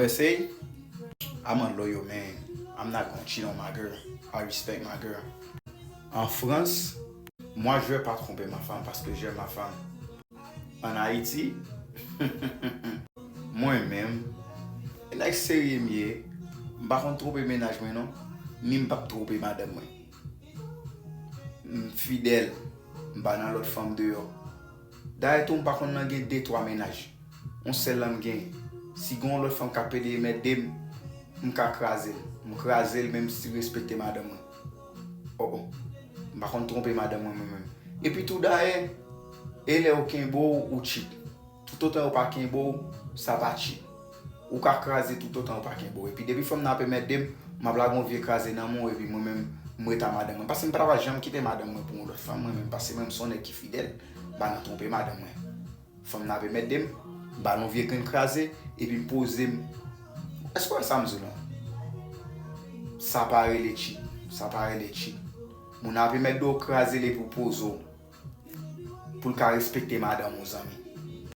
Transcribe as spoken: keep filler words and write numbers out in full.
S A, I'm a loyal man. I'm not gonna cheat on my girl. I respect my girl. En France, moi je vais pas tromper ma femme parce que j'aime ma femme. En Haïti, mwen menm, e nèg serye m ye, m pa konn twonpe mennaj mwen non, ni m p ap twonpe madanm mwen. M fidèl, m pa nan lòt fanm deyò. Dayè tou m pa konn nan gen de twa mennaj. Yon sèl lan m gen. Si gen yon lòt fanm k ap pede mèt de m, m ka kraze l. M kraze l menm si respekte madanm mwen. Oh oh. M pa konn twonpe madanm mwen mwen menm. Epi tou dayè, e lè yo kenbe w, ou cheat. Toutotan yo pa kenbe w, sa pa cheat. Ou ka kraze toutotan yo pa kenbe w. Epi depi fanm nan ap mèt de m, m ap lage yon vye kraze nan men w, epi mwen menm, m ret a madanm mwen. Paske m pa ta pral janm kite madanm mwen pou yon lòt fanm, mwen menm, paske mwen, m se yon nèg ki fidèl, m pa nan twonpe madanm mwen. Fanm nan ap mèt de m, m ba l yon vye grenn kraze, epi m poze m. Èske w wè sa m di w lan? Sa pa rele cheat. Sa pa rele cheat. Moun nan ap mèt de w, kraze l epi w poze w. Pou l ka respekte madanm ou, zanmi.